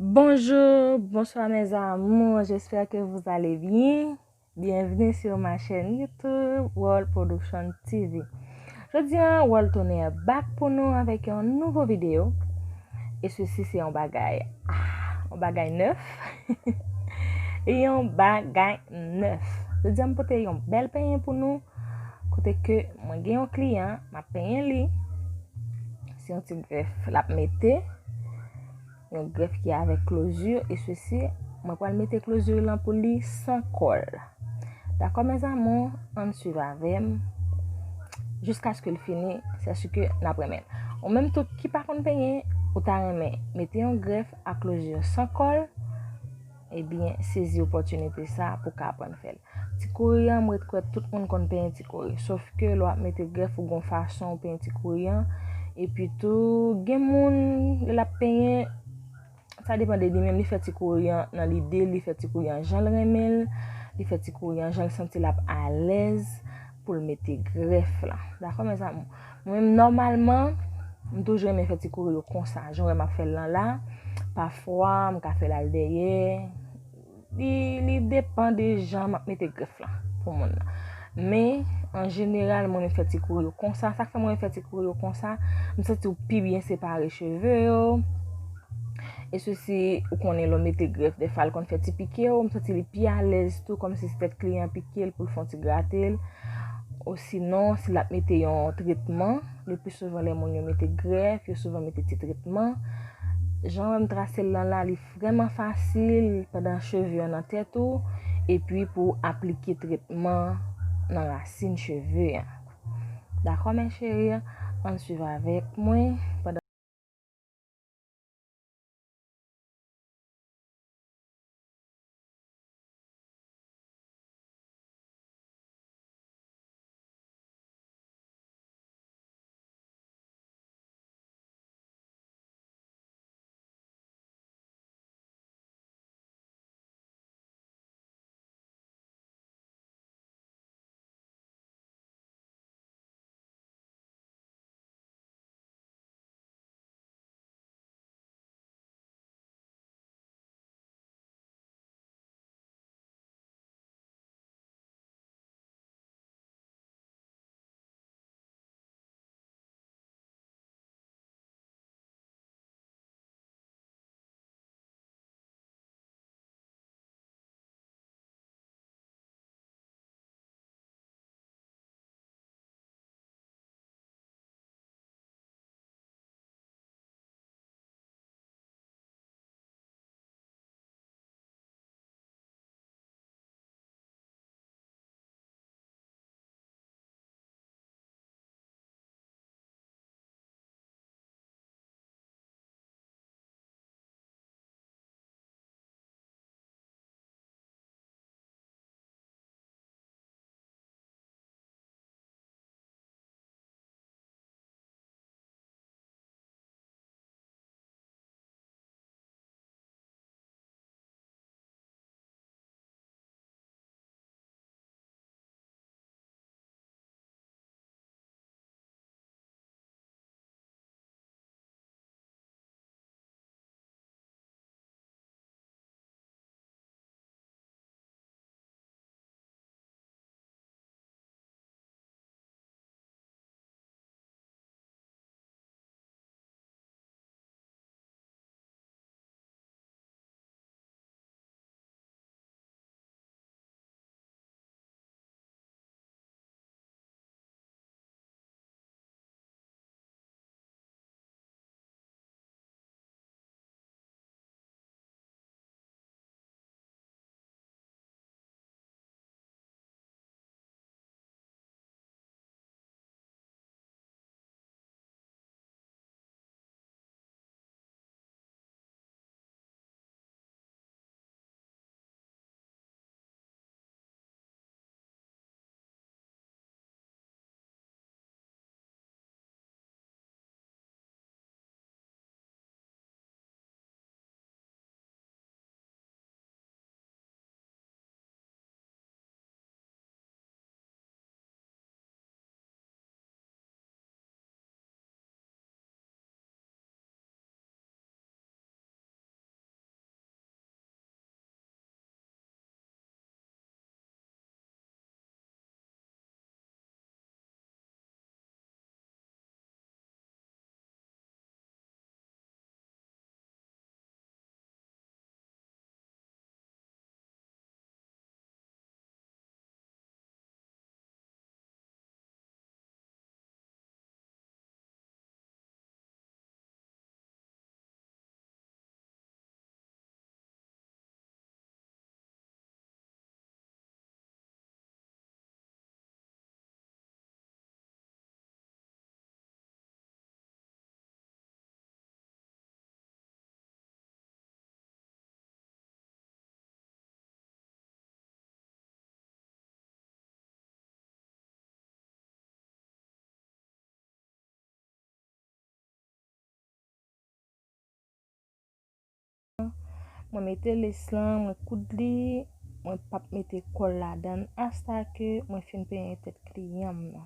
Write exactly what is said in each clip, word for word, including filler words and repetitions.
Bonjour, bonsoir mes amours, j'espère que vous allez bien. Bienvenue sur ma chaîne YouTube World Production T V. Jodi a, World Tonnerre back pou nou avèk yon nouvo videyo. E sesi se yon bagay, ah, yon bagay nèf. E yon bagay nèf. Jodi a, m pote yon bèl penyen pou nou. Kote ke mwen gen yon kliyan, m ap penyen li. Se yon ti grèf l ap mete. Yon grèf ki avèk klozir, e sesi, mwen pral mete klozir lan pou li san kòl. Dakò, mes amours, ann swiv avè m jiskaske l fini, se si ke n ap renmen l. Ou menm tou ki pa konn penyen, ou ta renmen mete yon grèf ak klozir san kòl, ebyen, sezi opòtinite sa pou w ka aprann fè l. Ti kouri an, mwen kwè tout moun konn penyen ti kouri. Sof ke lè w ap mete grèf ou gon fason w penyen ti kouri an. Epi tou, gen moun, lè l ap penyen, sa depann de li menm, li fè ti kouri an nan lide, li fè ti kouri an jan l renmen l, li fè ti kouri an jan l santi l ap alèz pou l mete grèf la. Dakò, mes amours? Mwen menm, nòmalman, m toujou renmen fè ti kouri yo konsa. Jan w wè m ap fè l lan la, pafwa, m ka fè l al dèyè. Li, li depann de jan m ap mete grèf lan pou moun nan. Men, an jeneral, mwen renmen fè ti kouri yo konsa. Sa k fè mwen renmen fè ti kouri yo konsa, m santi w pi byen separe cheve yo. E sesi, ou konnen lè w mete grèf, dèfwa l konn fè ti pike w. M santi li pi alèz tou, kòmsi se tèt kliyan pike l pou l fè yon ti grate l. Osinon, si l ap mete yon tretman, le pli souvan lè moun yo mete grèf, yo souvan mete ti tretman. Jan w wè m trase l lan la, li vrèman fasil pandan cheve an nan tèt ou, epi pou w aplike tretman nan rasin cheve an. Dakò, mes chéries, ann swiv avèk mwen pandan Mwen mete lès lan, mwen koud li, mwen p ap mete kòl ladann asta ke mwen fin penyen tèt kliyan m nan.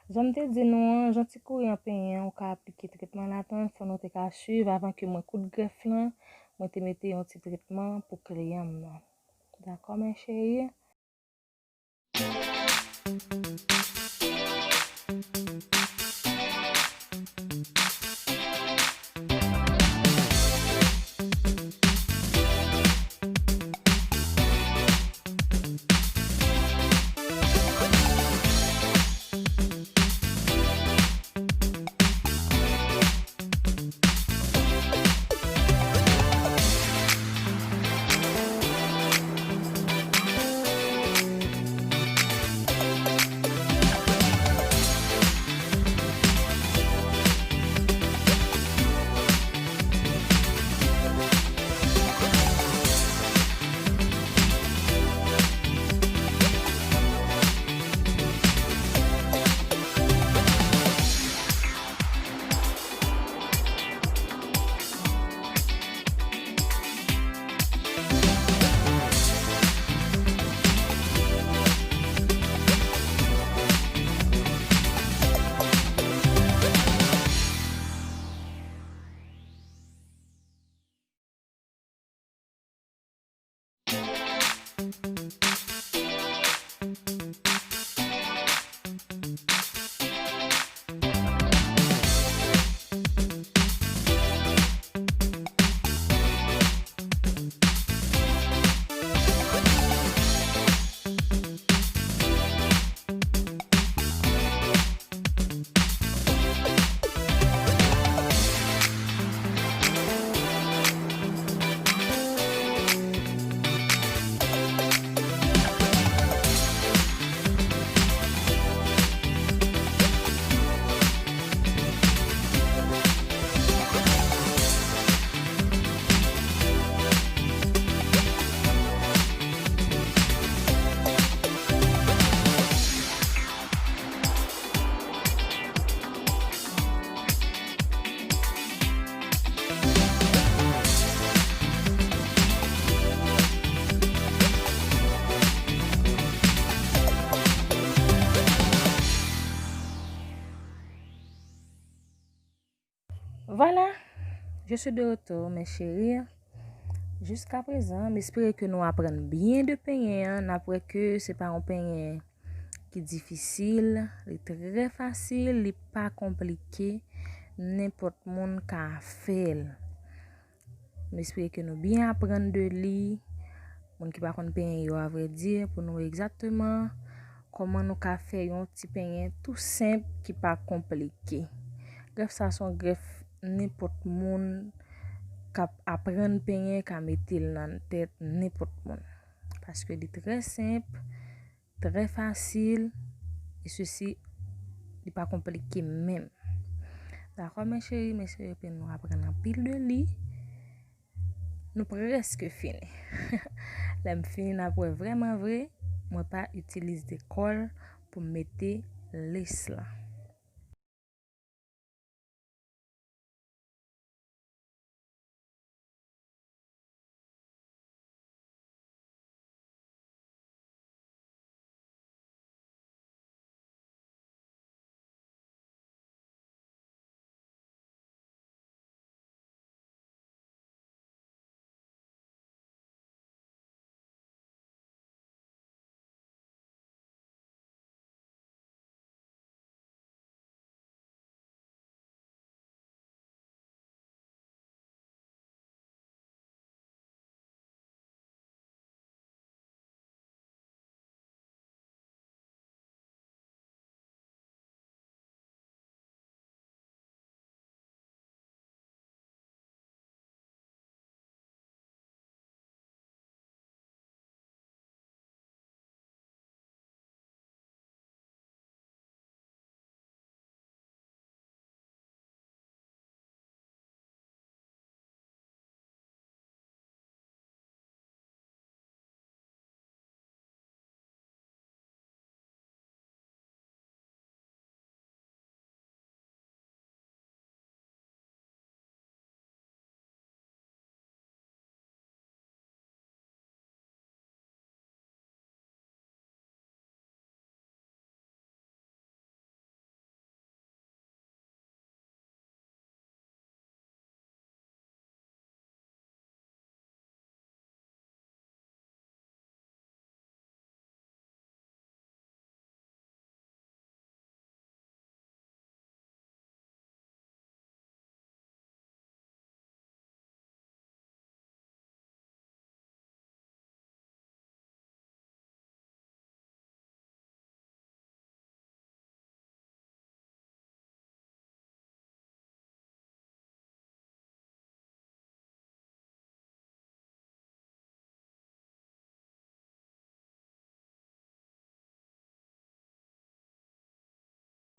Jan m te di nou an, jan ti kouran penyen an, ou ka aplike tretman ladann, fò nou te ka swiv avan ke mwen koud grèf lan, mwen te mete yon ti tretman pou kliyan m nan. Dakò, mes chéries? Voilà, je suis de retour, mes chéries. Jiska prezan, m espere ke nou aprann byen de penyen an. N ap wè ke se pa yon penyen ki difisil, li trè fasil, li pa konplike, nenpòt moun ka fè l. M espere ke nou byen aprann de li, moun ki pa konn penyen yo, a vrè di, pou nou wè egzakteman kòman nou ka fè yon ti penyen tou senp ki pa konplike. Grèf sa se yon grèf nenpòt moun k ap aprann penyen ka mete l nan tèt nenpòt moun. Paske li trè senp, trè fasil, e sesi, li pa konplike menm. Dakò, mes chéries, mes chéries, nou aprann anpil de li. Nou prèske fini. Lè m fini, n ap wè vrèman vre, mwen pa itilize kòl pou m mete lès lan.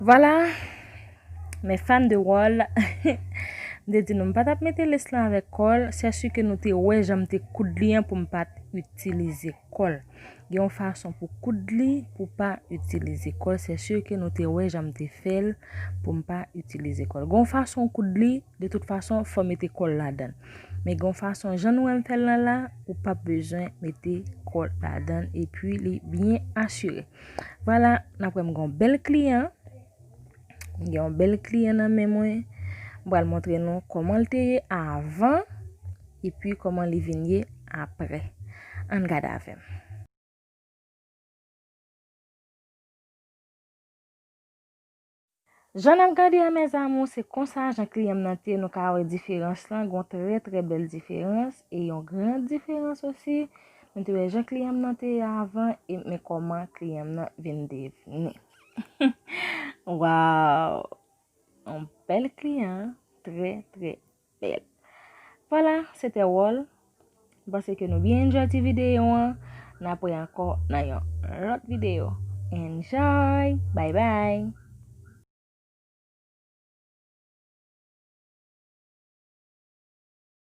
Vwala, mes fans de wòl, m te di nou m pa t ap mete lace lan avèk kòl, c'est sûr que nou te wè jan m te koud li an pou m pa t itilize kòl. Gen yon fason pou koud li pou pa itilize kòl, c'est sûr que nou te wè jan m te fè l pou m pa itilize kòl. Gen yon fason koud li, de tout fason, fò mete kòl ladan l. Men gen yon fason, jan nou wè m fè l lan la, ou p ap bezwen mete kòl ladan l, epi li byen asire. Vwala, n ap wè m gen yon bèl kliyan. M gen yon bèl kliyan nan men mwen. M pral montre nou kòman l te ye avan, epi kòman li vin ye apre. Ann gade avè m. Jan n ap gade a, mes amours, se konsa jan kliyan m nan te ye, nou ka wè diferans lan, gen yon trè, trè bèl diferans, e yon gran diferans osi. Nou te wè jan kliyan m nan te ye avan, e men kòman kliyan m nan vin devni. Waw! Yon bèl kliyan, trè, trè bèl. Vwala, se te wòl. M panse ke nou byen enjoy ti videyo an. N ap wè ankò nan yon lòt videyo. Enjoy! Bye bye!